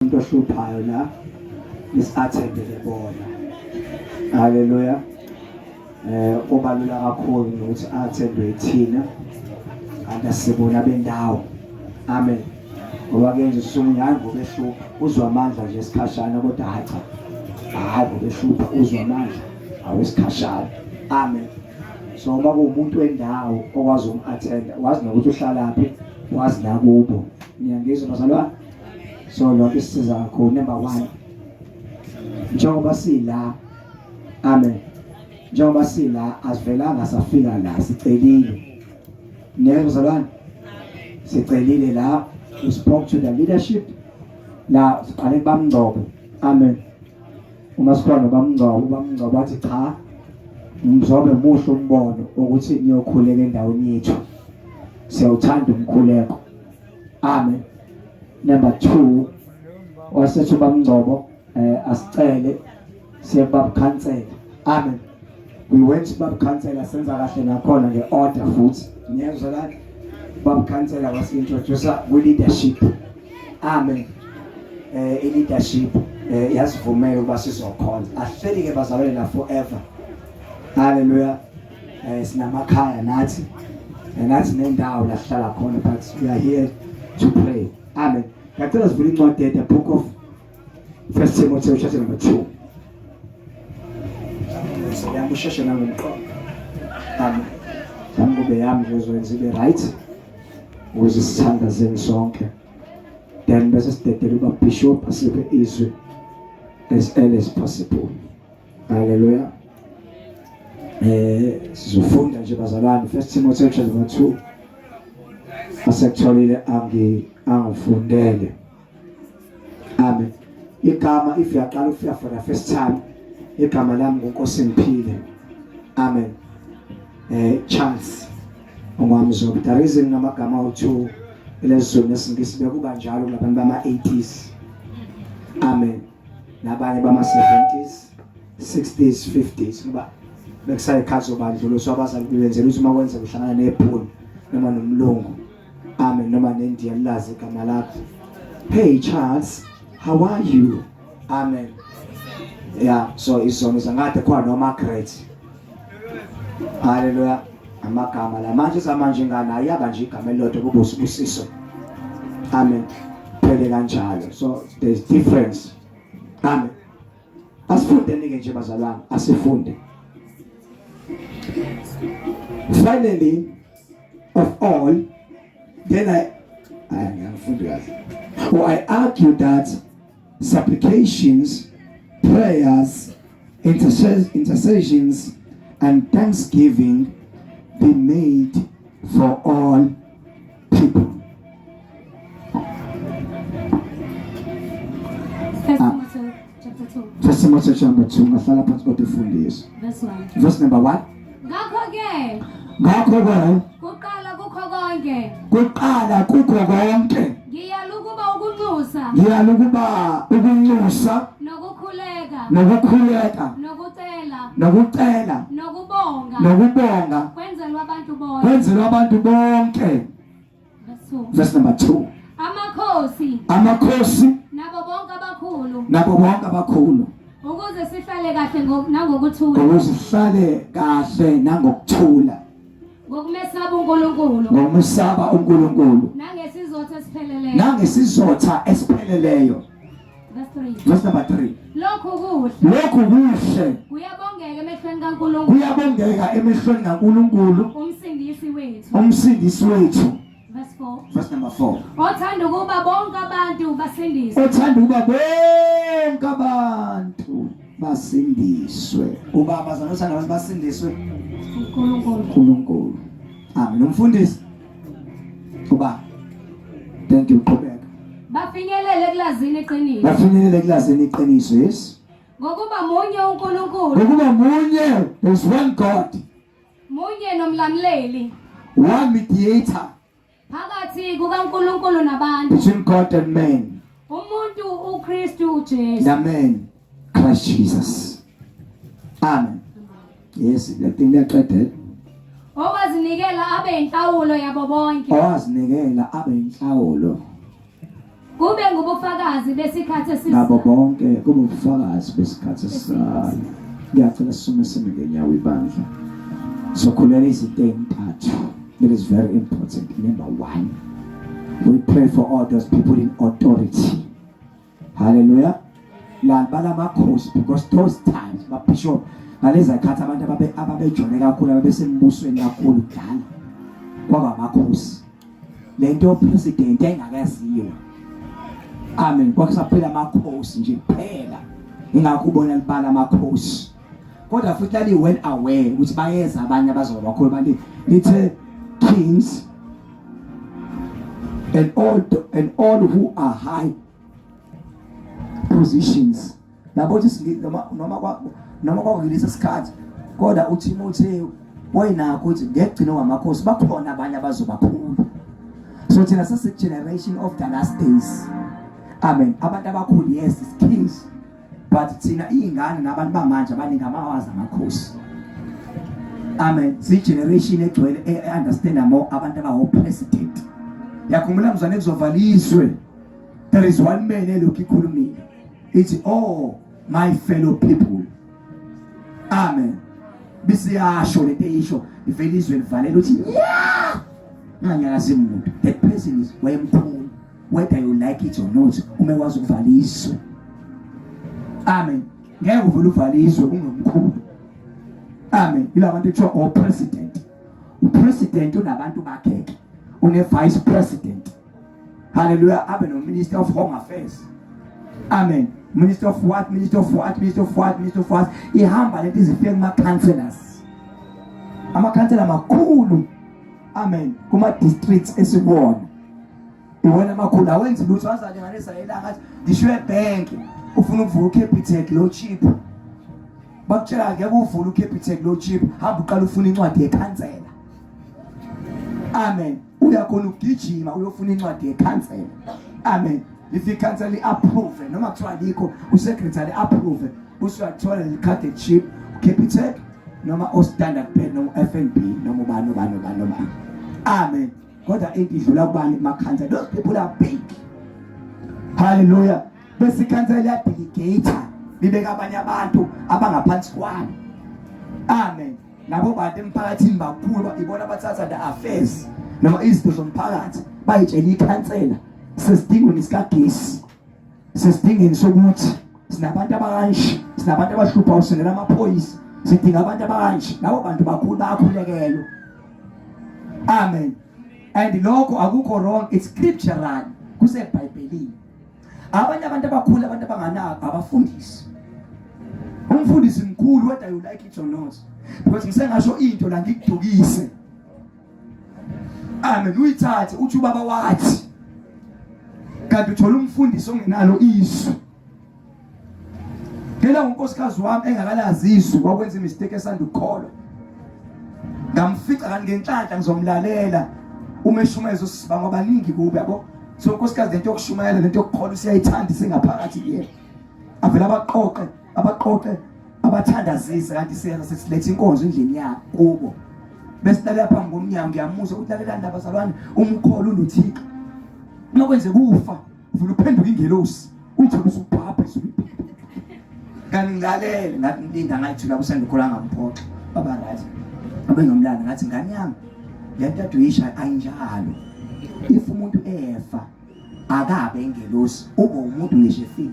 Umuntu ohluphayo la nisi-attendele bona. Haleluya. Obalula kakhulu nokuthi athendwe thina kanti asibona bendawo. Amen. Ngoba ke nje sumunye hayi ngoba ehlupha uzwa amandla nje esikhashana kodwa hayi cha. Hayi ngoba ehlupha uzwa amandla awesikhashana. Amen. So uma kuwumuntu wendawo okwazi uku-attenda, wazi nokuthi uhlalaphi, wazi nakubo. Niyangizwa bazalwane? So lokho isisiza kakhulu number 1. Njengoba sila, amen. Njengoba sila asivelanga safika la, sicelile. Niyezwa bazalwane? Sicelile la, we spoke to the leadership. La siqale kubamngcobo. Amen. Uma sikhona bamngcobo, bamngcobo wathi cha, mzobe muhle umbono ukuthi niyokhuleka endaweni yethu. Siyawuthanda umkhuleko. Amen. Number 2 wasethi bamngcobo asicele siye kubabukhansela. Amen. We went to babukhansela senza kahle nakhona ngeorder futhi. Niyezwa la? Babukhansela was introduce ku leadership. Amen. I leadership yasivumela ukuba sizokhonza. Asihleli ke bazalwane la forever. Hallelujah. Sinamakhaya nathi. Nathi nendawo la sihlala khona, but we are here to pray. Amen. Ngiyacela sivule incwadi, the book of First Timothy chapter number 2. Siyamusheshe nangomqondo. Amen. Ngikube yami nje uzoyenza ibe right. Ukuze sithandazeni sonke. Then bese sidedela uba bishop asiphe izwi as early as possible. Hallelujah. Sizofunda nje bazalwane First Timothy chapter number 2. Asekutholile angifundele. Amen. Igama if uyaqala ufika for the first time, igama lami nguNkosi ngiphile. Amen. Charles ongwamzobe. The reason ngamagama awu2 elezulu nesingisi bekuba njalo kulabantu bama 80s. Amen. Nabanye bama 70s, 60s, 50s ngoba bekusayikhathi zobandlululo, so abazali bebenzela ukuthi uma kwenzeka uhlangana nebhunu noma nomlungu, amen, noma nendiya lilazi igama lakho. Hey Charles, how are you? Amen. Yeah, so izono zangade khona noma great. Hallelujah. Amagama la manje zamanje ngana ayaba nje igama elilodwa kube usibusiso. Amen. Phele kanjalo. So there's difference. Amen. Asifundeni ke nje bazalwane, asifunde. Finally of all, then I ngiyafunda kahle. Or I argue that supplications, prayers, intercessions and thanksgiving be made for all people. First Timothy chapter 2. First Timothy chapter 2 ngahlala phansi kodwa ufundise. Verse 1. Verse number 1. Ngakho-ke Ngakho-ke kuqala kukho konke kuqala kukho konke ngiyala ukuba ukunxusa ngiyala ukuba ukunxusa nokukhuleka nokukhuleka nokucela nokucela nokubonga nokubonga kwenzelwa abantu bonke kwenzelwa abantu bonke. Verse 2. Verse number 2. Amakhosi Amakhosi nabo bonke abakhulu nabo bonke abakhulu ukuze sihlale kahle nangokuthula ukuze sihlale kahle nangokuthula ngokumesaba uNkulunkulu ngokumesaba uNkulunkulu nangesizotha esipheleleyo nangesizotha esipheleleyo. Verse 3. Verse number 3. Lokhu kuhle Lokhu kuhle kuyabongeka emehlweni kaNkulunkulu kuyabongeka emehlweni kaNkulunkulu umsindisi wethu. umsindisi wethu. Verse 4. Verse number 4. Othanda ukuba bonke abantu basindiswe Othanda ukuba bonke abantu basindiswe. Ubaba zana uthanda abantu basindiswe uNkulunkulu. uNkulunkulu. Amen. Umfundisi uba thank you qhubeka. Bafinyelele ekulazini iqiniso. Bafinyelele ekulazini iqiniso, yes. Ngokuba munye uNkulunkulu. Ngokuba munye, there's one God. Munye nomlamuleli. One mediator. Phakathi kukaNkulunkulu nabantu. Between God and man. Umuntu uKristu uJesu. The man Christ Jesus. Amen. Yes, le liyaqedela. Owazinikela abe inhlawulo yabo bonke. Owazinikela abe inhlawulo. Kube ngubufakazi besikhathi Nabo esizayo. bonke kube ubufakazi besikhathi esizayo. Ngiyacela sisume sime ngenyawo ibandla. Sokhulela izinto ezintathu. That is very important. Number 1, we pray for all those people in authority. Hallelujah. La balamakhosi because those times babishop ngalezi khathi abantu ababe ababejwayele kakhulu ababesembusweni kakhulu kudala kwaba amakhosi. Lento president engakaziwa. Amen. Kwakusaphila amakhosi nje kuphela. Ingakho ubona libala amakhosi. Kodwa futhi lali well aware ukuthi bayeza abanye abazoba bakhulu bantu lithe kings and all who are high positions. Yabo ukuthi noma kwakulesi sikhathi kodwa uTimothy wayinakho ukuthi ngekugcina kwamakhosi bakhona abanye abazobakhulu. So thina sesi generation of the last days. Amen. Abantu abakhulu, yes, it's kings, but thina izingane nabantu bamanje abaningi abawazi amakhosi. Amen. Si generation egcwele e understand more abantu abawo president. Yakhumbula mzwane kuzovala izwe, there is one man elokhu ikhulumile, ithi, "Oh, my fellow people." Amen. Bisiyasho lento eyisho ivela izwe livalela uthi yeah, nganyakazi umuntu. That person is wayemkhulu, whether you like it or not, uma ekwazi ukuvala izwe. Amen. Ngeke uvele uvale izwe ungemkhulu. Amen. Yila bantu kuthiwa o president. Upresident unabantu bakhe, une vice president. Hallelujah. Abe no minister of home affairs. Amen. Minister of what, minister of what, minister of what, minister of what. Ihamba lento izifike kuma councillors, ama councillor makhulu. Amen. Kuma districts esikuwona iwona amakhulu, awenzi lutho, azalinganisa ilanga athi ngisho ebank ufuna ukuvula uCapitec lo cheap, bakutshela ngeke uvule uCapitec lo cheap, hamba uqala ufuna incwadi yekhansela. Amen. Uyakhona ukugijima uyofuna incwadi yekhansela. Amen. If ikhansela i-approve noma kuthiwa likho usecretary approve, usuyathola leli cheap Capitec noma o-Standard Bank noma FNB noma ubani ubani ubani ubani. Amen. Kodwa into idlula kubani? Kumakhansela. Those people are big. Hallelujah. Bese ikhansela liyadelegate, libeka abanye abantu abangaphansi kwalo. Amen. Labo bantu emphakathini bakhulu, ibona abathatha the affairs noma izinto zomphakathi, bayitshela ikhansela sesidingweni sikagesi, sesidingeni sokuthi sinabantu abakanje, sinabantu abahlupha usingela amaphoyisa, sidinga abantu abakanje. Labo bantu bakhulu, bayakhulekelwa. Amen. And lokho akukho wrong, it's scriptural, kuseBhayibhelini. Abanye abantu abakhulu, abantu abanganako, abafundisi. Umfundisi mkhulu whether you like it or not, because ngisengasho into la ngikudukise. Amen. Uyithathe uthi ubaba wathi, kanti uthola umfundisi ongenalo izwi. Ngela unkosikazi wami engakalazi izwi wakwenza imistake esanda ukukholwa, ngamfica kanti ngenhlanhla ngizomlalela uma eshumayeza usibanga abaningi kube yabo. So unkosikazi lento yokushumayela, lento yokukholwa usiyayithanda, isingaphakathi kuyena, avela abaqoqe abaqoqe abathandazise, kanti siyenza sesiletha inkonzo endlini yakho kubo. Besilalela phambi komnyango, ngiyamuzwa ukuthi lalelani labazalwane, umkholo unoThixo, uma kwenzeka ufa uvula uphenduka ingelosi, uthole usubhabha ezulwini. Kanti ngilalele, ngathi ngilinda, ngayithula kusendikhola, ngamphoxa baba right abenomlando. Ngathi, "Ngane yami, lento ade uyisha ayinjalo. If umuntu efa akabe ingelosi, ube umuntu ngisho efile.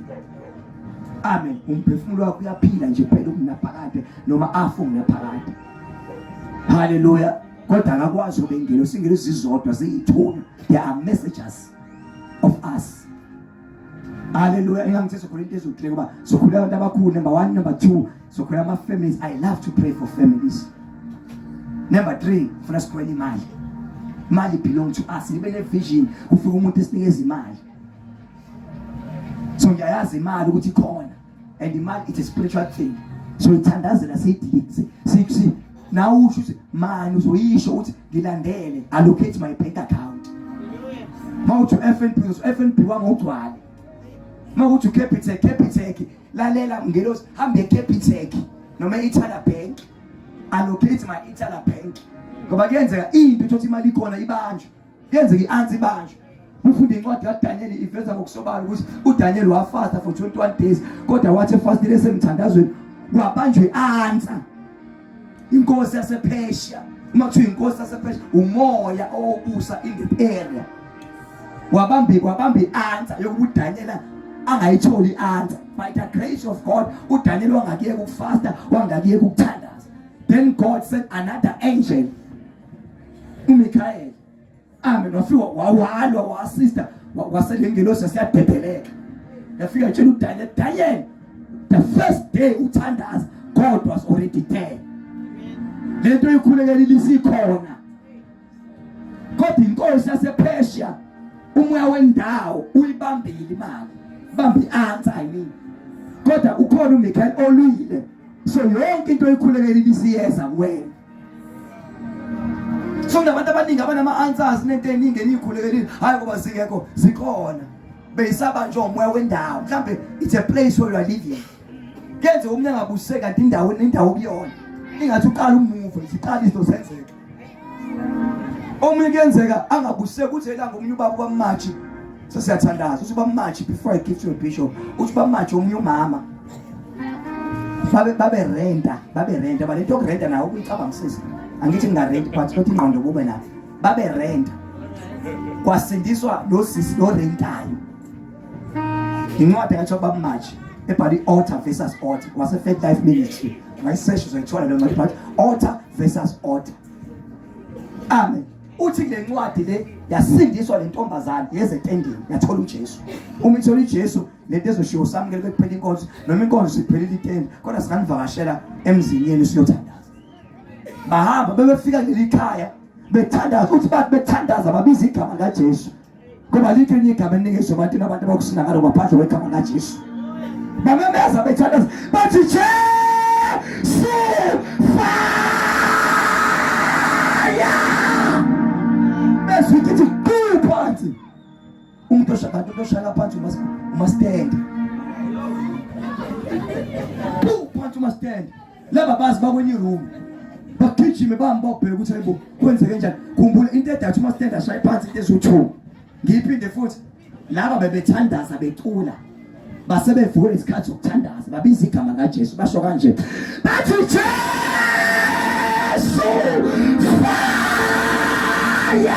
Amen. Umphefumulo wakho uyaphila nje phela ukunaphakade noma afa ungephakade. Haleluya. Kodwa akakwazi ube ingelosi. Ingelosi zizodwa ziyithunywa, they are messengers of us. Haleluya. Ingangithe sokhula into ezothile kuba sokhula abantu abakhulu, number 1. Number 2, sokhula ama families. I love to pray for families. Number 3, funa sikhwele imali. Imali belong to us. Nibe ne vision, kufika umuntu esinikeza imali. So ngiyayazi imali ukuthi ikhona, and imali, it's a spiritual thing. So ithandazela siyidelete sithi nawe usho ukuthi mani uzoyisho ukuthi ngilandele, allocate my bank account. Mawuthi FNB, FNB wami ugcwale. Mawuthi Capitec, Capitec, lalela ngelosi, hambe eCapitec noma eIthala Bank, allocate my Ithala Bank, ngoba kuyenzeka into uthothi imali ikhona ibanjwe, kuyenzeka i-answer ibanjwe. Ufunda incwadi kaDaniel iveza ngokusobala ukuthi uDaniel wafasta for 21 days kodwa wathi efastile esemthandazweni kwabanjwa i-answer. Inkosi yasePersia, uma kuthiwa inkosi yasePersia umoya owubusa in the area. Wabamba i-answer yokuba uDaniel angayitholi i-answer. By the grace of God uDaniel wangakuyeka ukufasta, wangakuyeka ukuthandaza. Then God sent another angel, uMichael. Amen. Wafika wawalwa wa-assista waselengelosi yasiyadebheleka. Yafika yatshela uDaniel, Daniel, the first day uthandaza, God was already there. Lento ikhulekela isikhona. Kodwa inkosi yasePersia umoya wendawo uyibambile imali. Bamba i-answer I mean. Kodwa ukhona uMichael olwile. So yonke into oyikhulekela isiyeza kuwena. So kunabantu abaningi abanama answers nento eningi eniyikhulekelile, hayi ngoba zingekho, zikhona. Beyisaba nje umoya wendawo. Mhlambe it's a place where you are living. Kuyenzeka umuntu angabuseki kanti indawo nendawo kuyona. Ingathi uqala umuve, ziqala izinto zenzeka. Omunye kuyenzeka angabuseki uthi elanga omunye ubaba kwaMachi sesiyathandaza uthi baMachi before I give to a bishop uthi baMachi omunye umama babe renta babe renta balento yokurenta nawo ukuyicabangisisa angithi ngingarenti but kodwa ingqondo kube nayo babe renta kwasindiswa lo sisi lo rentayo incwadi ekathiwa baMachi ebhala i-altar versus altar wase Faith Life Ministry ngayisesha uzoyithola leyo ncwadi but altar versus altar. Amen. Uthi kule ncwadi le yasindiswa le ntombazane yezetendini yathola uJesu. Uma ithola uJesu lento ezoshiwo samukele bekuphela inkonzo noma inkonzo siphelile itende kodwa singanivakashela emzini yenu siyothandaza. Bahamba bebefika kuleli khaya bethandaza uthi bathi bethandaza babiza igama likaJesu. Ngoba likho elinye igama elinikezwe ebantwini abantu abakusina ngalo ngaphandle kwegama likaJesu. Bamemeza bethandaza bathi Jesu fire! Bezwe ithi qu phansi. Umuntu oshaya umuntu oshaya phansi uma stand. Qu phansi uma stand. Laba bazi bakwenye room. Bagijime bahamba bobheka ukuthi hayibo kwenzeke kanjani. Khumbula into edathi uma stand ashaye phansi into eziwu2. Ngiyiphinde futhi laba bebethandaza becula. Base bevuka isikhathi sokuthandaza babiza igama kaJesu basho kanje. Bathi Jesu fire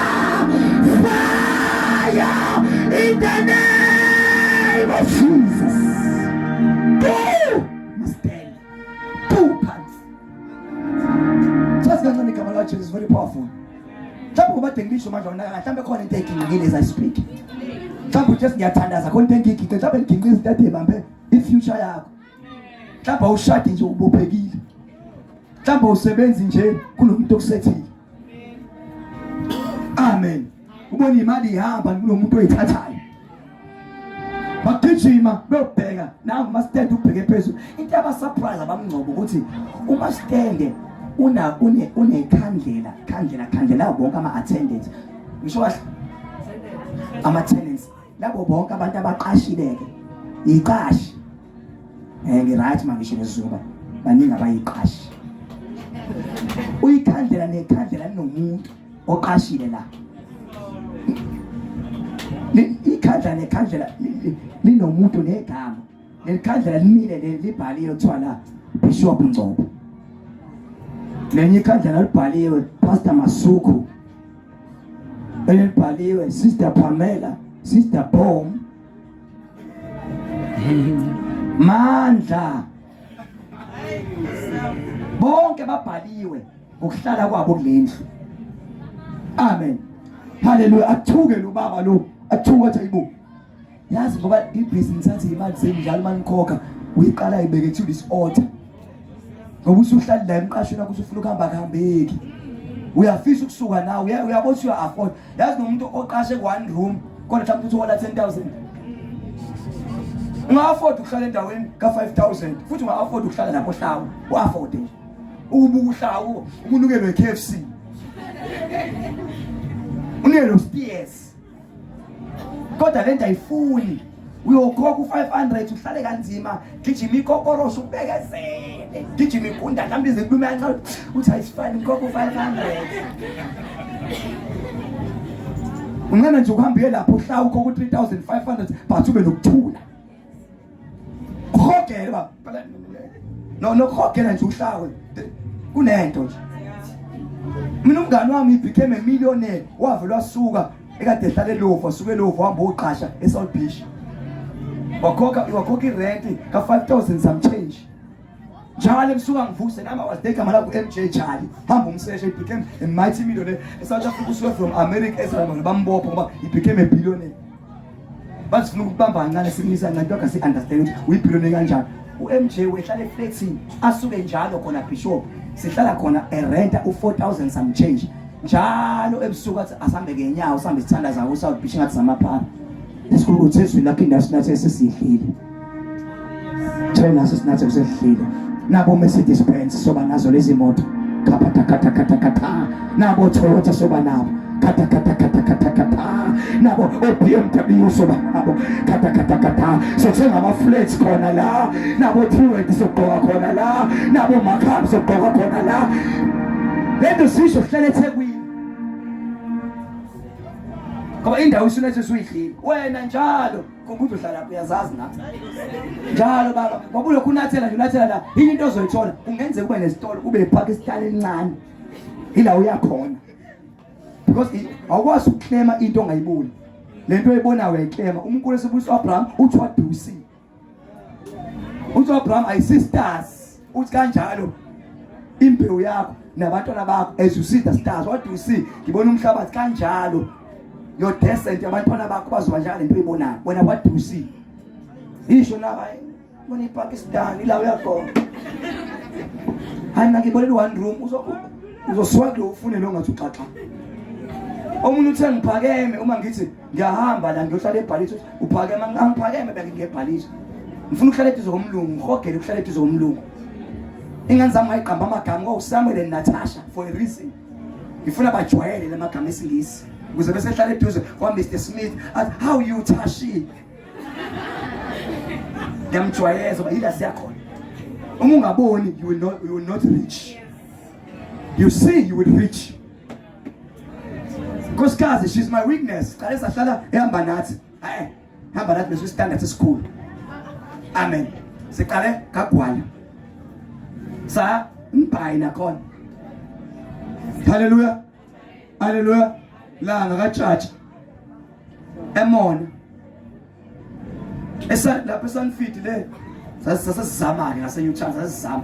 fire in the name of Jesus. Go! Must phansi. Sazi kancane igama likaJesu is very powerful. Mhlawumbe ngoba de ngisho manje wona mhlawumbe khona into eginqikile as I speak. Mhlawumbe uJesu ngiyathandaza khona into engiginqe mhlawumbe ngiginqe izinto ade ibambe i-future yakho. Mhlawumbe awushadi nje ubophekile. Mhlawumbe awusebenzi nje kunomuntu okusethile. Amen. Ubona imali ihamba kunomuntu oyithathayo. Bagijima beyobheka nangu uMastende ubheke phezulu. Into aba surprise abamngcobo ukuthi uMastende una une unekhandlela khandlela khandlela bonke ama attendants. Ngisho kahle ama tenants labo bonke abantu abaqashile ke iqashi. Ngi right mangisho ngesizulu baningi abayiqashi. Uyikhandlela nekhandlela linomuntu oqashile la. Ikhandlela nekhandlela linomuntu negama. Lelikhandlela limile libhaliwe kuthiwa la Bishop Ngcobo. Lenye ikhandlela libhaliwe Pastor Masuku. Elibhaliwe Sister Pamela, Sister Bom. Mandla. Bonke babhaliwe ngokuhlala kwabo kulendlu. Amen. Haleluya. Athuke lo baba lo, athuke athi ayibo. Yazi ngoba ibhizinisi athi imali zenu njalo uma nikhokha uyiqala ibeke to this altar. Ngoba usuhlali la emqashweni wakho usufuna ukuhamba kuhambeki. Uyafisa ukusuka nawe uyabona ukuthi uya afford. Yazi nomuntu oqashe ku one room kodwa mhlawumbe uthola 10000. Unga afford ukuhlala endaweni ka 5000 futhi unga afford ukuhlala lapho hlawu. U afford nje. Ubuka uhlawu unukelwe KFC. Unukelwe Steers. Kodwa lento ayifuni. Uyokhokha u500 uhlale kanzima, gijima ikokorosi ubekezele. Gijima igunda mhlawumbe ize kulume kancane uthi ayisifani ngikhokha u500. Unqena nje ukuhamba uye lapho uhlawukho ku 3500 but ube nokuthula. Uhogele baba. No nokuhogela nje uhlawe. Kunento nje. Mina umngani wami he became a millionaire wavele wasuka ekade ehlala eLovu wasuka eLovu wahamba uqasha eSouth Beach. Wakhokha irent ka 5000 some change. Njalo ebusuku angivuse nami I was there igama lakho MJ Charlie. Hamba umseshe he became a mighty millionaire. ESouth Africa usuke from America eZambia bambopha ngoba he became a billionaire. Bathi sifuna ukubamba kancane simisa ngento yakhe si understand ukuthi uyibillionaire kanjani. UMJ wehlala eflatini asuke njalo khona Bishop sihlala khona erenta u4000 some change njalo ebusuku athi asambe ngenyawo sambe sithandaza ku South Beach ngathi samaphara esikhulu ukuthi ezwini lakhe indawo sinathe sesidlile thina sesinathe kusedlile nabo Mercedes Benz soba nazo lezi moto khatha khatha khatha khatha nabo Toyota soba nabo khatha khatha khatha khatha khatha nabo o BMW soba nabo khatha khatha khatha sothenga ama flats khona la nabo Truant sogqoka khona la nabo Markham sogqoka khona la lento sisho hlale eThekwini ngoba indawo isulethe usuyidlile wena njalo kumbuzo uhlala uyazazi na njalo baba ngoba ulokhu unathela nje unathela la yini into ozoyithola kungenzeka ube nesitolo ube ePakistan elincane ila uyakhona because awukwazi ukuklema into ongayiboni lento oyibonayo uyayiklema uMkulu esebuyisa uAbraham uthi what do you see uthi uAbraham I see stars uthi kanjalo imbewu yakho nabantwana bakho as you see the stars what do you see ngibona umhlabathi kanjalo your descent abantwana bakho bazoba njalo into oyibonayo wena what do you see isho la hayi bona iPakistan ila uyakhona hayi mina ngibonela one room uzosuka kulo ufune lo ngathi uxaxa omunye uthe ngiphakeme uma ngithi ngiyahamba la ngiyohlala ebhaliso uphakeme angiphakeme beke ngebhaliso ngifuna ukuhlala eduze komlungu ngihogele ukuhlala eduze komlungu ingane zami ngayiqamba amagama kwawu Samuel and Natasha for a reason ngifuna bajwayele lamagama esingisi ukuze bese hlala eduze kwa Mr Smith athi how you Tashi ngiyamjwayeza uba yila siyakhona uma ungaboni you will not reach you see you will reach Nkosikazi she's my weakness qale sahlala ehamba nathi hayi hamba nathi bese standard esikhulu amen siqale kagwala sa mbhayi nakhona haleluya haleluya langa katshatsha emona esa lapha esanfidi le sasizama ke ngase New Town sasizama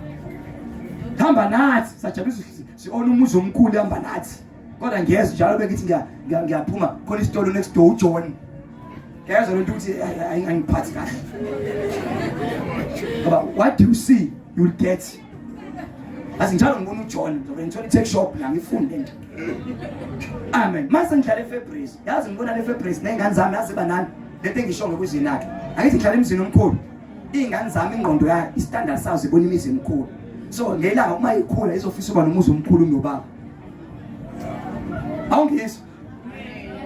hamba nathi sajabulisa si-ona umuzi omkhulu hamba nathi kodwa ngiyezwa njalo bengithi ngiyaphuma khona isitolo next door uJohn ngiyezwa lento ukuthi angiphathi kahle ngoba what do you see you will get azi njalo ngibona uJohn ngizobe ngithola i-tech shop la ngifunde nje amen mase ngihlala eFebruary yazi ngibona le February ney'ngane zami yazi banani lento engisho ngokuzini yakhe angithi ngihlala emzini omkhulu iy'ngane zami ingqondo yayo istandard sazo ibona imizi emikhulu so ngelanga uma ikhula izofisa uba nomuzi omkhulu kunobaba awungizwa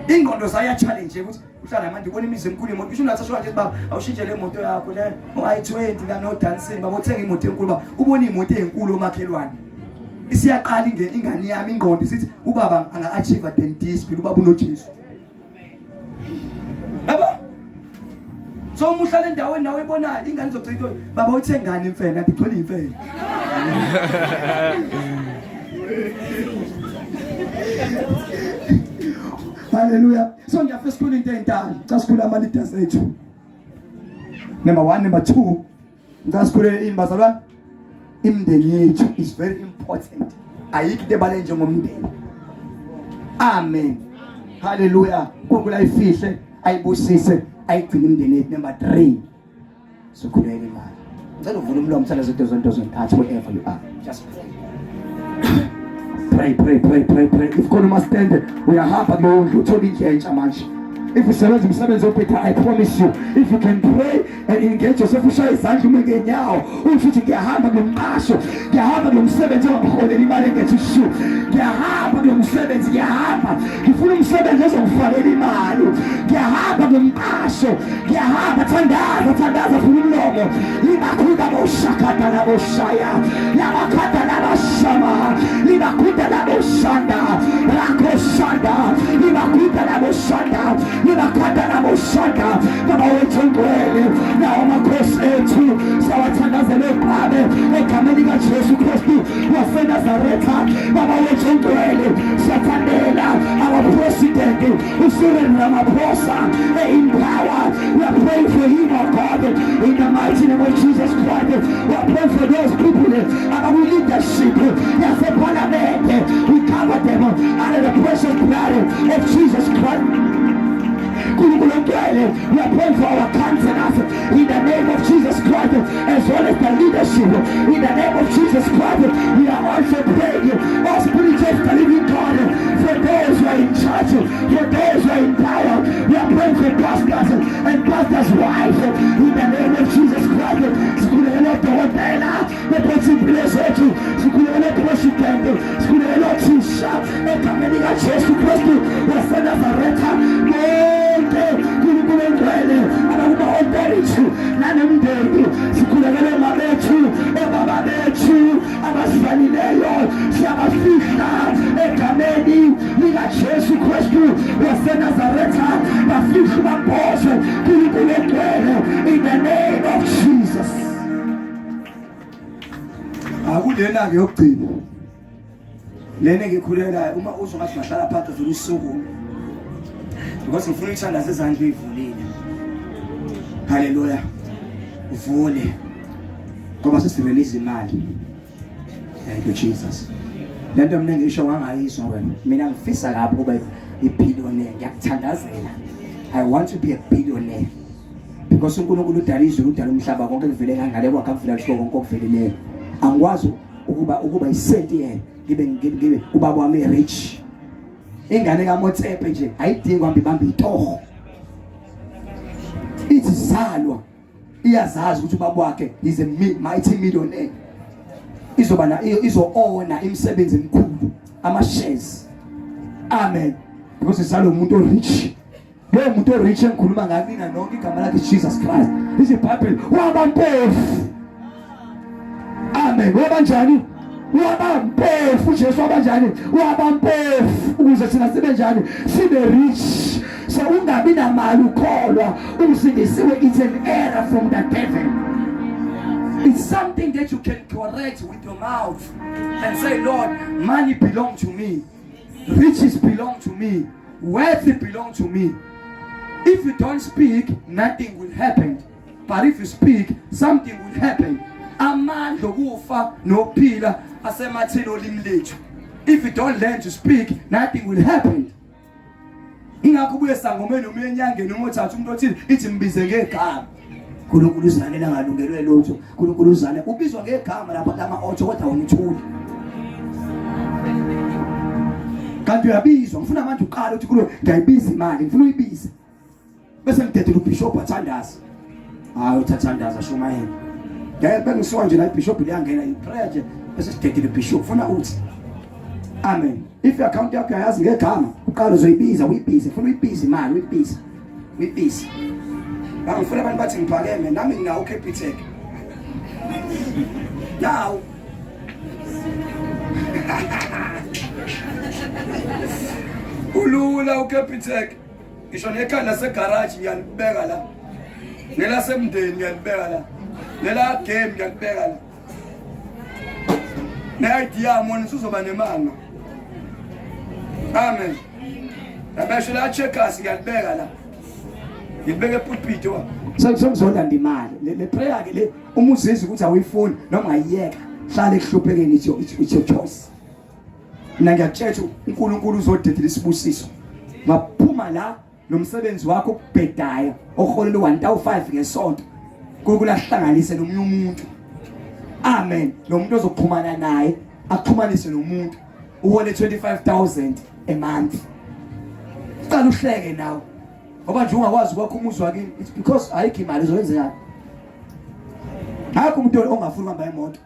ingqondo zayo challenge ukuthi uhlala manje ubona imizi emikhulu imoto isho unathi asho nje baba awushintshe le moto yakho le i20 la no dancing baba uthenga imoto enkulu baba ubona imoto ezinkulu omakhelwane isiyaqala ingane yami ingqondo isithi ubaba anga achieve than this phela ubaba unoJesu yabo so uma uhlala endaweni nawe ebonayo ingane izogcina into baba uthengani imfene kanti igcwele imfene Hallelujah. So ngiyafisa sikhule into eyintana. Cha sikhule ama leaders ethu. Number 1, number 2. Ngicela sikhule ini bazalwane? Imindeni yethu is very important. Ayikho into ebale njengomndeni. Amen. Hallelujah. uNkulunkulu ayifihle, ayibusise, ayigcine imindeni yethu. Number 3. Sikhulele imali. Ngicela uvule umlomo uthandaze into zonto zontathu wherever you are. Just pray. Pray, pray, pray, pray, pray. If khona umastende uyahamba kulowo ndlu uthola indlu entsha manje. If usebenza umsebenzi obheda, I promise you, if you can pray and engage yourself, ushaye izandla ume ngenyawo, usho ukuthi ngiyahamba kulo mqasho, ngiyahamba kulo msebenzi ongangiholela imali engethi shu, ngiyahamba kulo msebenzi, ngiyahamba, ngifuna umsebenzi ozongifakela imali, ngiyahamba kulo mqasho, ngiyahamba. Thandaza, thandaza, vula umlomo. Libakhunda boshakada laboshaya, labakhada labashama, libakhunda laboshanda, rakoshanda, libakhunda laboshanda, libakhada laboshanda. Baba wethu ongcwele, nawo amakhosi ethu siyawathandazela eqhabe egameni likaJesu Kristu waseNazaretha. Baba wethu ongcwele, siyathandela our president uCyril Ramaphosa in power. We are praying for him, oh God, in the mighty name of Jesus Christ. We are praying for those people our leadership yaseParliament. We cover them under the precious blood of Jesus Christ. Nkulunkulu ongcwele, we are praying for our councillors in the name of Jesus Christ, as well as the leadership in the name of Jesus Christ. We are also praying, oh Spirit of the living God, for those who are in charge, for those who are in power. We are praying for pastors and pastors' wives in the name of Jesus Christ. Sikhulekele odokotela bephethe impilo zethu, sikhulekele president, sikhulekele othisha egameni likaJesu Kristu waseNazaretha. Bonke Nkulunkulu ongcwele abakuba-authority nanemndeni, sikhulekele omama bethu, obaba bethu abazalileyo, siyabafihla egameni likaJesu Kristu waseNazaretha. Bafihle, bambozwe, Nkulunkulu ongcwele, in the name of Jesus. Akulena-ke yokugcina lena engikhulelayo, uma uzwa ngathi ungahlala phansi vele usukume, because ngifuna ukuthandaza izandla uyivulile. Haleluya, uvule ngoba sesirelease imali. Thank you, Jesus. Lento mina ngisho wangayizwa wena, mina ngifisa kabi ukuba i-billionaire. Ngiyakuthandazela, I want to be a billionaire because uNkulunkulu udala izulu, udala umhlaba, konke kuvele ngale kwakhe, akuvela kusho konke okuvelileyo. Angikwazi ukuba isenti yena ngibe ubaba wami rich. Ingane kaMotsepe nje ayidingi uhamba ibamba itoho, ithi zalwa iyazazi ukuthi ubaba wakhe is a mighty millionaire. Izoba na izo-owna imisebenzi emikhulu, ama-shares. Amen. Because izalwa umuntu o-rich. Loyo muntu o-rich engikhuluma ngayo nina nonke, igama lakhe Jesus Christ. Lithi iBhayibheli waba mpofu. Amen. Waba njani? Waba mpofu. Jesu waba njani? Waba mpofu ukuze thina sibe njani? Sibe rich. So ungabi namali ukholwa usindisiwe, it's an error from the devil. It's something that you can correct with your mouth and say, "Lord, money belong to me, riches belong to me, wealth belong to me." If you don't speak, nothing will happen, but if you speak, something will happen. Amandla okufa nokuphila asematheni olimi lethu. If you don't learn to speak, nothing will happen. Ingakho ubuye sangomeni noma enyangeni uma uthatha umuntu othile, ithi mbize ngegama. uNkulunkulu uzalela ngalungelwe lutho. uNkulunkulu uzale ubizwa ngegama lapha lama otho, kodwa wena uthule kanti uyabizwa. Ngifuna manje uqale uthi kulo, "Ngiyayibiza imali." Ngifuna uyibize bese ngidedela ubishop athandaza. Hayi, uthathandaza, shumayela. Ngeke bengisuka nje la, ibishop liyangena i-prayer nje bese sidedela ubishop. Funa uthi amen. If i-account yakho uyayazi ngegama, uqala uzoyibiza, uyibize. Funa uyibize imali, uyibize, uyibize. Ngifuna abantu bathi ngiphakeme nami, nginawo uCapitec now. Ulula uCapitec, ngisho nekhanda segaraji ngiyalibeka la, nelasemndeni ngiyalibeka la, nela game ngiyalibeka la, ne-ID yami. Wona usuzoba nemali. Amen. Nabesho la Checkers ngiyalibeka la, ngilibeka epulpit wa sengizolanda imali. Le prayer ke le, uma uzizwa ukuthi awuyifuni noma ungayiyeka, hlala ekuhluphekeni, it's your choice. Mina ngiyakutshela, uNkulunkulu uzodedela isibusiso. Ngaphuma la nomsebenzi wakho okubhedayo oholela u1005 ngesonto, uNkulunkulu ahlanganise nomunye umuntu. Amen. Lo muntu ozoxhumana naye axhumanise nomuntu uhole 25000 a month. Uqala uhleke nawe. Ngoba nje ungakwazi ukwakha umuzi wakini, it's because ayikho imali uzoyenzani. Akho umuntu ongafuni ukuhamba ngemoto.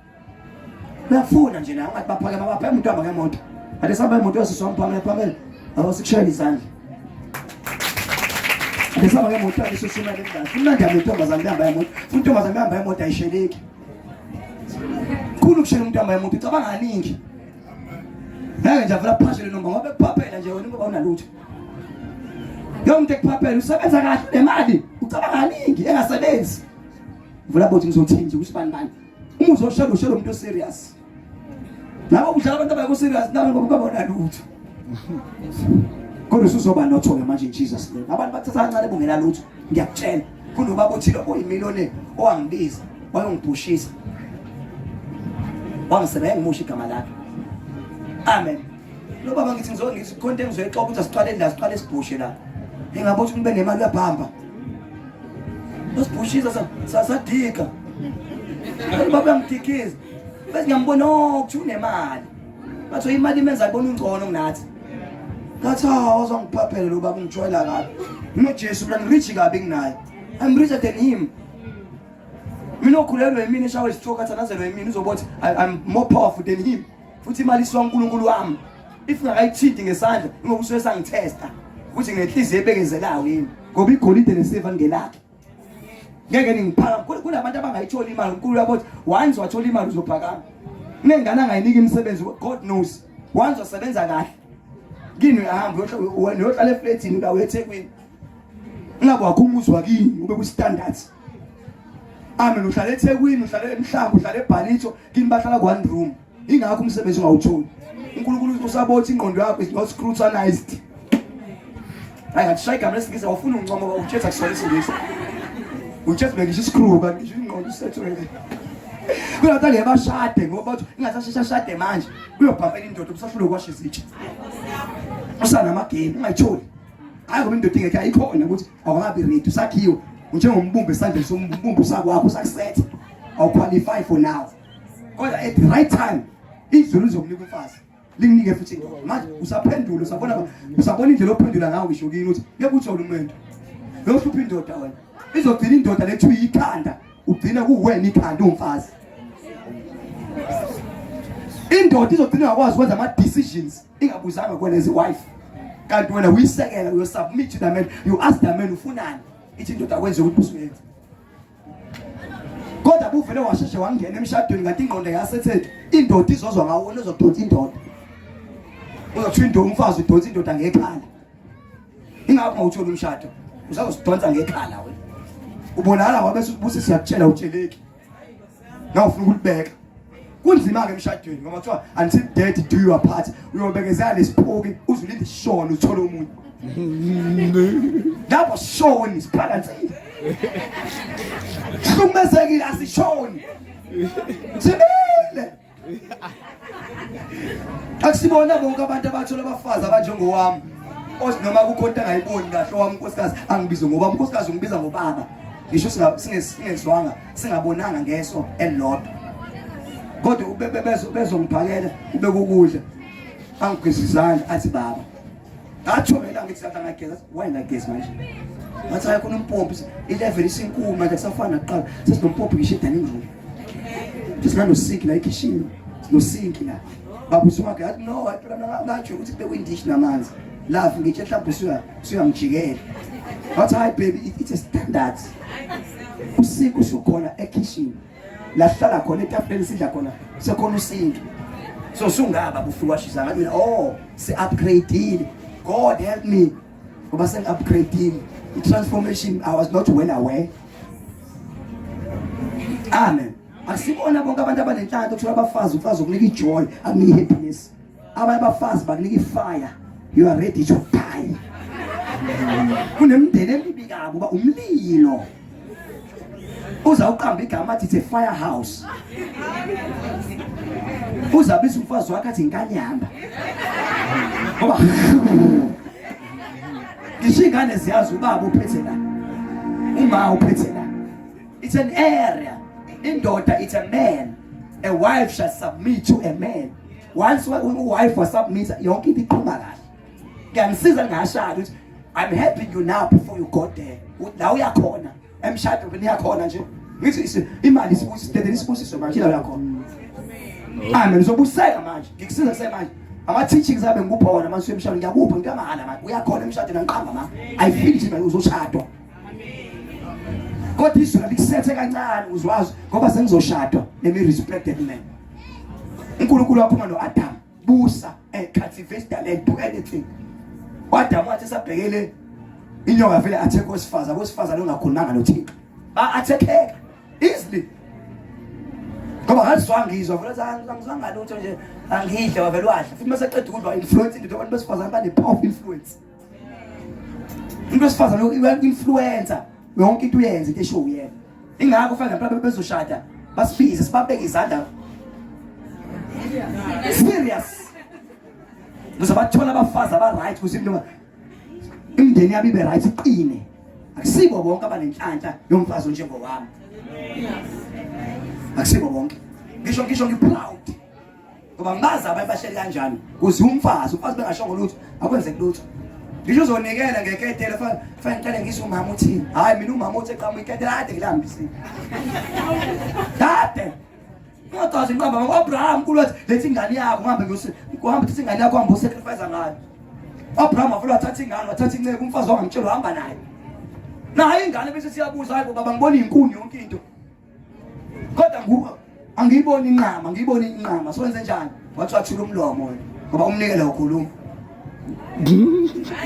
Uyafuna nje la ungathi baphake baphake umuntu ohamba ngemoto. Ade sihamba ngemoto yosisi wami phamele phamele. Abo sikushayela izandla. Ade sihamba ngemoto ake sosumela emnandi. Imnandi yami intombazane ihamba ngemoto. Futhi intombazane ihamba ngemoto ayisheleki. Khulu kushela umuntu ohamba ngemoto ucabanga kaningi. Ngeke nje avela phashele noma ngoba ekuphaphela nje wena ngoba unalutho. Yonke umuntu ekuphaphela usebenza kahle nemali ucabanga kaningi engasebenzi. Vula bothi ngizothini nje kusibani bani. Uma uzoshela ushela umuntu oserious. Labo kudlala abantu abekho serious nabo ngoba babona lutho. Kodwa usuzoba notho ke manje in Jesus name. Abantu bathatha kancane bungena lutho. Ngiyakutshela. Kunobaba othile oyimillionaire owangibiza wayongibhushisa. Wangisebenza ngimusha igama lakhe. Amen. Lo baba ngithi ngizongithi khona into engizoyixoxa ukuthi asiqale la siqale sibhushe la. Ngingabona ukuthi ngibe nemali uyabhamba. Wasibhushisa sasadika. Baba uyangidikisa. Bese ngiyambona oh kuthi unemali. Bathi imali imenza ibona ungcono kunathi. Ngathi ah wazongiphaphela lo baba ungijwayela kabi. NoJesu mina ngirich kabi kunaye. I'm richer than him. Mina okhulelwe yimina eshawe istroke athanazelwe yimina uzobona I'm more powerful than him. Futhi imali iswa uNkulunkulu wami. If ngakayithinti ngesandla ngoba usuke sangithesta ukuthi nginenhliziyo ebekezelayo yini. Ngoba igolide nesiliva ngelakhe. Ngeke ningiphakame. Kunabantu abangayitholi imali uNkulunkulu uyabo ukuthi once wathola imali uzophakama. Kunengane angayinika imisebenzi God knows. Once wasebenza kahle. Kini uyahamba uyohlala eflatini la uyeThekwini. Ungabe wakho umuzi wakini ube ku standards. Amen uhlala eThekwini uhlala eMhlanga uhlala eBhalitho kini bahlala ku one room. Ingakho umsebenzi ungawutholi. uNkulunkulu usabothi ingqondo yakho is not scrutinized. Hayi ngathi shaya igama lesingisi awufuni uncomo ngoba utshetha kusona isingisi. Utshetha bengisho iscrew kanti ngisho ingqondo isethwele. Kunabantu angeke bashade ngoba bathi ingathi asheshe ashade manje uyobhamela indoda usahlulwe ukwasha izitsha. Usanamagame ungayitholi. Hayi ngoba indoda ingekho ayikhona ukuthi awukabi ready usakhiwe unjengombumbi esandleni sombumbi usakwakho usakusetha awuqualify for now. Kodwa at the right time izulu lizokunika umfazi. Linginike futhi indoda. Manje usaphendula usabona usabona indlela ophendula ngayo ngisho kini ukuthi ngeke uthole umuntu. Uyohlupha indoda wena. Izogcina indoda lethu ikhanda ugcina kuwena ikhanda umfazi. Indoda izogcina ingakwazi ukwenza ama decisions ingabuzanga kuwena as a wife. Kanti wena uyisekela uyo submit to the man you ask the man ufunani. Ithi indoda akwenze ukuthi usuyenza. Kodwa buvele washeshe wangena emshadweni kanti ingqondo yasethethu indoda izozwa ngawo wena uzodonsa indoda. Uzothiwa indoda umfazi udonsa indoda ngekhala. Ingakho ungawutholi umshado. Usazosidonsa ngekhala wena. Ubonakala ngoba bese ubusi siyakutshela utsheleki. Nawe ufuna ukulibeka. Kunzima ke emshadweni ngoba kuthiwa until death do you apart uyobekezela lesiphoki uzulinde isishona uthole omunye. Lapho sishoni siphakathile. Hlukumezekile asishoni. Sibile. Akusibona bonke abantu abathola abafazi abanjengowami. Othi noma kukho into angayiboni kahle owami unkosikazi angibize ngoba unkosikazi ungibiza ngobaba. Ngisho singezwanga singabonanga ngeso elilodwa. Kodwa bezongiphakela ubeka ukudla. Angigeza izandla athi baba. Ngathumela ngithi tata ngageza why ngagezi manje ngathi hayi khona umpompi ilevel isinkulu manje kusafana nakuqala sesinompompi ngisho edining room sesinanosink la ekhishini sinosinki la baba usungake athi no hayi phela mina ngatsho ukuthi kubekwe indishi namanzi love ngitshe mhlawumbe usuya usuyangijikela wathi hayi baby it's a standard usink usukhona ekhishini la sihlala khona etafuleni sidla khona sekhona usinki so sungaba bufuwashisa ngathi mina oh si upgradeile god help me ngoba sengi upgradeile i transformation i was not well aware amen asibona bonke abantu abanenhlanhla ukuthola abafazi umfazi ukunika ijoy akunika happiness abanye abafazi bakunika ifire you are ready to die kunemndeni emibi kabi uba umlilo uza uqamba igama athi it's a fire house uzabiza umfazi wakhe athi inkanyamba ngoba ngisho ingane ziyazi ubaba uphethe la uma uphethe la it's an area indoda it's a man a wife shall submit to a man once uwife wasubmit yonke into iqhuma kahle ngiyanisiza ngashada ukuthi I'm helping you now before you go there. La uyakhona emshadweni niyakhona nje. Ngithi imali isibusiso, dedela isibusiso manje la uyakhona. Amen. Ngizobuseka manje. Ngikusiza kusemanje. Ama teachings abe ngikupha wona manje emshadweni ngiyakupha ngiyamahala manje. Uyakhona emshadweni angiqamba ma. I feel it manje uzoshadwa. Kodwa izwi likusethe kancane uzwazi ngoba sengizoshadwa. Let me respect that man. uNkulunkulu waphuma noAdam. Busa and cultivate the land, do anything. UAdam wathi esabhekele inyoka vele attack owesifazane, owesifazane ongakhulumanga noThixo. Ba attackeka easily. Ngoba ngazizwa ngizwa vele angizwanga lutho nje angidle wavele wadla. Futhi mase qeda ukudla influence into abantu besifazane bane power of influence. Umuntu wesifazane uya-influencer yonke into uyenza into esho uyena. Ingakho fanele ngempela bezoshada basibize sibabeke izandla. Serious. Kuze bathola abafazi aba right kuze into imindeni yabo ibe right iqine. Akusibo bonke abanenhlanhla yomfazi onjengowami. Akusibo bonke. Ngisho ngisho ngi proud. Ngoba ngibazi abanye bahleli kanjani. Kuze umfazi, umfazi bengashongo lutho, akwenzeki lutho. Ngisho uzonikela ngeketela fanele ngiqale ngizwe umama uthini. Hayi mina umama uthi eqhamuka iketela kade ngilambisile. Kade. Ungacazi inqamba ngo-Abraham uNkulunkulu wathi letha ingane yakho ngihambe ngiyose uhambe uthathe ingane yakho uhambe usacrifice ngayo. Abraham wavele wathatha ingane wathatha inceku umfazi wangamtshela uhamba naye. Naye ingane bese siyabuza hayi bo baba ngibona izinkuni yonke into. Kodwa nguwe angiyiboni inqama ngiyiboni inqama so wenze njani? Wathi wathula umlomo wena ngoba umnikelo ukhuluma.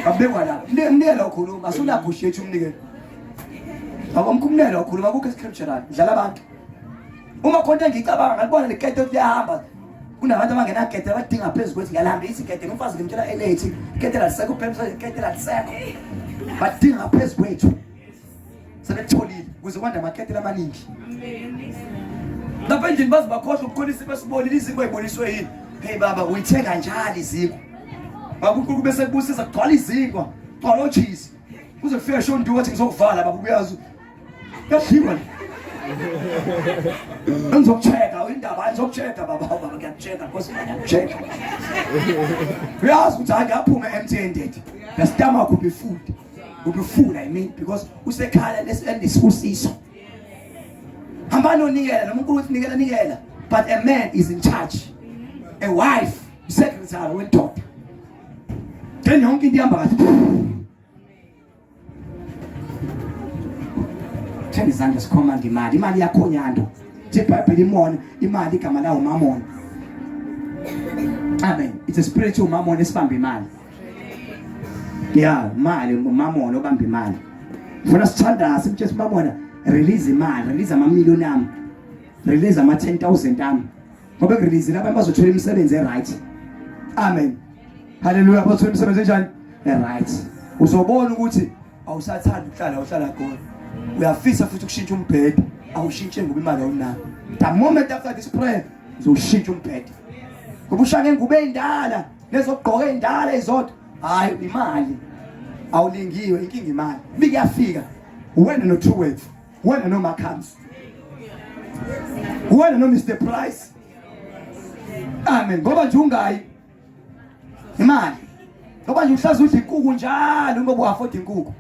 Abekwa la. Umnikelo ukhuluma asuna negotiate umnikelo. Akomkhumnelo ukhuluma kukho scriptural dlala abantu. Uma khona engicabanga ngalibona lekete liyahamba kunabantu abangenagede abadinga phezu kwethi ngiyalihambisa igede nomfazi ngimtshela elethi igede lalisekho ubhemsa igede lalisekho badinga phezu kwethu sebekutholile kuze kwanda amaketela amaningi lapha endlini baze bakhohlwa ukukhona isimo esibonile izinkwa eziboniswe yini hey baba uyithenga njalo izinkwa baba uNkulunkulu bese kubusisa kugcwala izinkwa gcwala ocheese kuze kufike shondu wathi ngizokuvala baba uyazi kuyadliwa le ngizokucheka indaba ngizokucheka baba baba ngiyakucheka nkosi ngiyakucheka uyazi ukuthi hayi ngiyaphuma empty handed the stomach will be full will be full I mean because usekhala lesibusiso hambani onikela noma uNkulunkulu uthi nikela nikela but a man is in charge a wife secretary wendoda then yonke into ihamba kahle Thenga izandla sikhomanda imali imali yakho nyando iBhayibheli imona imali igama lawo mamona Amen it's a spiritual mamona esibamba imali Yeah imali mamona obamba imali Funa sithandaze simtshela mamona release imali release ama million ami release ama 10000 ami ngoba kurelease abantu bazothola imisebenzi e right Amen Haleluya bazothola imisebenzi enjani e right uzobona ukuthi awusathandi ukuhlala uhlala khona uyafisa futhi ukushintsha umbhede awushintshe ngoba imali awunayo the moment after this prayer uzoshintsha umbhede ngoba ushaya ngengubo eyindala nezokugqoka eyindala ezodwa hayi imali awulingiwe inkinga imali bikuyafika wena no two words wena no Markhams wena no Mr Price amen ngoba nje ungayi imali ngoba nje uhlaza udla inkukhu njalo ngoba u-afford inkukhu.